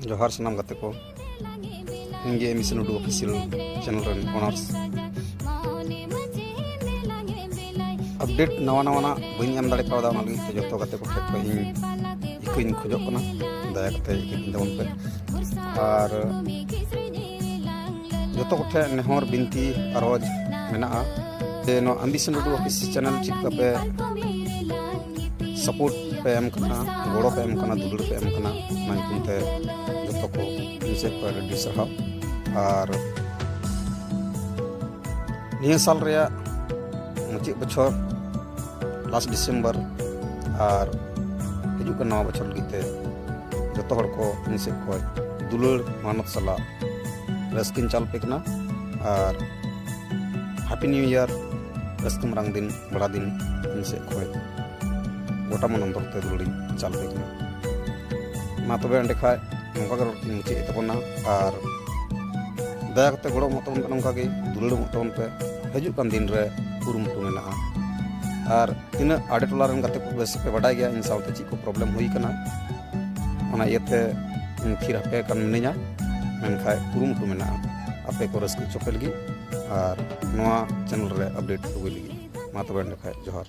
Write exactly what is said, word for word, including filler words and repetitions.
ᱡᱚᱦᱟᱨ ᱥᱟᱱᱟᱢ ᱜᱟᱛᱮ ᱠᱚ, ᱤᱧ ᱜᱮ ᱮᱢ ᱮᱥ ᱞᱩᱰᱩ ᱚᱯᱷᱤᱥᱤᱭᱟᱞ ᱪᱮᱱᱮᱞ ᱨᱮᱱ ᱚᱱᱟᱨᱥ᱾ ᱟᱯᱰᱮᱴ ᱱᱟᱣᱟ ᱱᱟᱣᱟᱱᱟᱜ ᱵᱟᱹᱧ ᱮᱢ ᱫᱟᱲᱮ ᱠᱟᱣᱫᱟ, ᱚᱱᱟ ᱞᱟᱹᱜᱤᱫ ᱛᱮ ᱡᱚᱛᱚ ᱜᱟᱛᱮ ᱠᱚ ᱴᱷᱮᱱ ᱠᱷᱚᱱ ᱤᱧ ᱤᱠᱟᱹᱧ ᱠᱷᱚᱡᱚᱜ ᱠᱟᱱᱟ, ᱫᱟᱭᱟ ᱠᱟᱛᱮ ᱤᱠᱟᱹᱧ ᱛᱟᱵᱚᱱ ᱯᱮ᱾ ᱟᱨ ᱡᱚᱛᱚ ᱠᱚᱴᱷᱮᱱ ᱱᱮᱦᱚᱨ, ᱵᱤᱱᱛᱤ, ᱟᱨᱚᱡᱽ ᱢᱮᱱᱟᱜᱼᱟ ᱡᱮ ᱱᱚᱣᱟ ᱟᱢᱵᱤᱥᱚᱱ ᱴᱩᱰᱩ ᱚᱯᱷᱤᱥᱤᱭᱟᱞ ᱪᱮᱱᱮᱞ ᱪᱮᱫ ᱞᱮᱠᱟ ᱯᱮ ᱥᱟᱯᱳᱨᱴ ᱯᱮ ᱮᱢ ᱠᱟᱱᱟ, ᱜᱚᱲᱚ ᱯᱮ ᱮᱢ ᱠᱟᱱᱟ, ᱫᱩᱞᱟᱹᱲ ᱯᱮ ᱮᱢ ᱠᱟᱱᱟ, ᱚᱱᱟ ᱧᱩᱛᱩᱢ ᱛᱮ ᱡᱚᱛᱚ ᱠᱚ ᱤᱧ ᱥᱮᱫ ᱠᱷᱚᱱ ᱟᱹᱰᱤ ᱥᱟᱨᱦᱟᱣ᱾ ᱟᱨ ᱱᱤᱭᱟᱹ ᱥᱟᱞ ᱨᱮᱭᱟᱜ ᱢᱩᱪᱟᱹᱫ ᱵᱚᱪᱷᱚᱨ, ᱞᱟᱥᱴ ᱰᱤᱥᱮᱢᱵᱚᱨ, ᱟᱨ ᱦᱤᱡᱩᱜ ᱠᱟᱱ ᱱᱟᱣᱟ ᱵᱚᱪᱷᱚᱨ ᱞᱟᱹᱜᱤᱫ ᱛᱮ ᱡᱚᱛᱚ ᱦᱚᱲ ᱠᱚ ᱤᱧ ᱥᱮᱫ ᱠᱷᱚᱱ ᱫᱩᱞᱟᱹᱲ ᱢᱟᱱᱚᱛ ᱥᱟᱞᱟᱜ ᱨᱟᱹᱥᱠᱟᱹᱧ ᱪᱟᱞ ᱟᱯᱮ ᱠᱟᱱᱟ᱾ ᱟᱨ ᱦᱮᱯᱤ ᱱᱤᱭᱩ ᱤᱭᱟᱨ, ᱨᱟᱹᱥᱠᱟᱹ ᱢᱟᱨᱟᱝ ᱫᱤᱱ, ᱵᱟᱲᱟ ᱫᱤᱱ ᱤᱧ ᱥᱮᱫ ᱠᱷᱚᱱ ᱜᱚᱴᱟ ᱢᱚᱱ ᱚᱱᱛᱚᱨ ᱛᱮ ᱫᱩᱞᱟᱹᱲᱤᱧ ᱪᱟᱞ ᱟᱯᱮ ᱠᱟᱱᱟ᱾ ᱢᱟ ᱛᱚᱵᱮ ᱮᱸᱰᱮ ᱠᱷᱟᱱ ᱱᱚᱝᱠᱟ ᱜᱮ ᱨᱚᱲ ᱛᱤᱧ ᱢᱩᱪᱟᱹᱫ ᱮᱫ ᱛᱟᱵᱚᱱᱟ᱾ ᱟᱨ ᱫᱟᱭᱟ ᱠᱟᱛᱮ ᱜᱚᱲᱚ ᱮᱢᱚᱜ ᱛᱟᱵᱚᱱ ᱯᱮ, ᱱᱚᱝᱠᱟ ᱜᱮ ᱫᱩᱞᱟᱹᱲ ᱮᱢᱚᱜ ᱛᱟᱵᱚᱱ ᱯᱮ᱾ ᱦᱤᱡᱩᱜ ᱠᱟᱱ ᱫᱤᱱ ᱨᱮ ᱠᱩᱨᱩᱢᱩᱴᱩ ᱢᱮᱱᱟᱜᱼᱟ᱾ ᱟᱨ ᱛᱤᱱᱟᱹᱜ ᱟᱰᱮ ᱴᱚᱞᱟ ᱨᱮᱱ ᱜᱟᱛᱮ ᱠᱚ ᱵᱮᱥ ᱯᱮ ᱵᱟᱰᱟᱭ ᱜᱮᱭᱟ ᱤᱧ ᱥᱟᱶᱛᱮ ᱪᱮᱫ ᱠᱚ ᱯᱨᱚᱵᱞᱮᱢ ᱦᱩᱭ ᱠᱟᱱᱟ, ᱚᱱᱟ ᱤᱭᱟᱹᱛᱮ ᱤᱧ ᱛᱷᱤᱨ ᱦᱟᱯᱮ ᱟᱠᱟᱱ ᱢᱤᱱᱟᱹᱧᱟ, ᱢᱮᱱᱠᱷᱟᱱ ᱠᱩᱨᱩᱢᱩᱴᱩ ᱢᱮᱱᱟᱜᱼᱟ ᱟᱯᱮ ᱠᱚ ᱨᱟᱹᱥᱠᱟᱹ ᱦᱚᱪᱚ ᱯᱮ ᱞᱟᱹᱜᱤᱫ᱾ ᱟᱨ ᱱᱚᱣᱟ ᱪᱮᱱᱮᱞ ᱨᱮ ᱟᱯᱰᱮᱴ ᱟᱹᱜᱩᱭ ᱞᱟᱹᱜᱤᱫ᱾ ᱢᱟ ᱛᱚᱵᱮ ᱮᱸᱰᱮ ᱠᱷᱟᱱ ᱡᱚᱦᱟᱨ᱾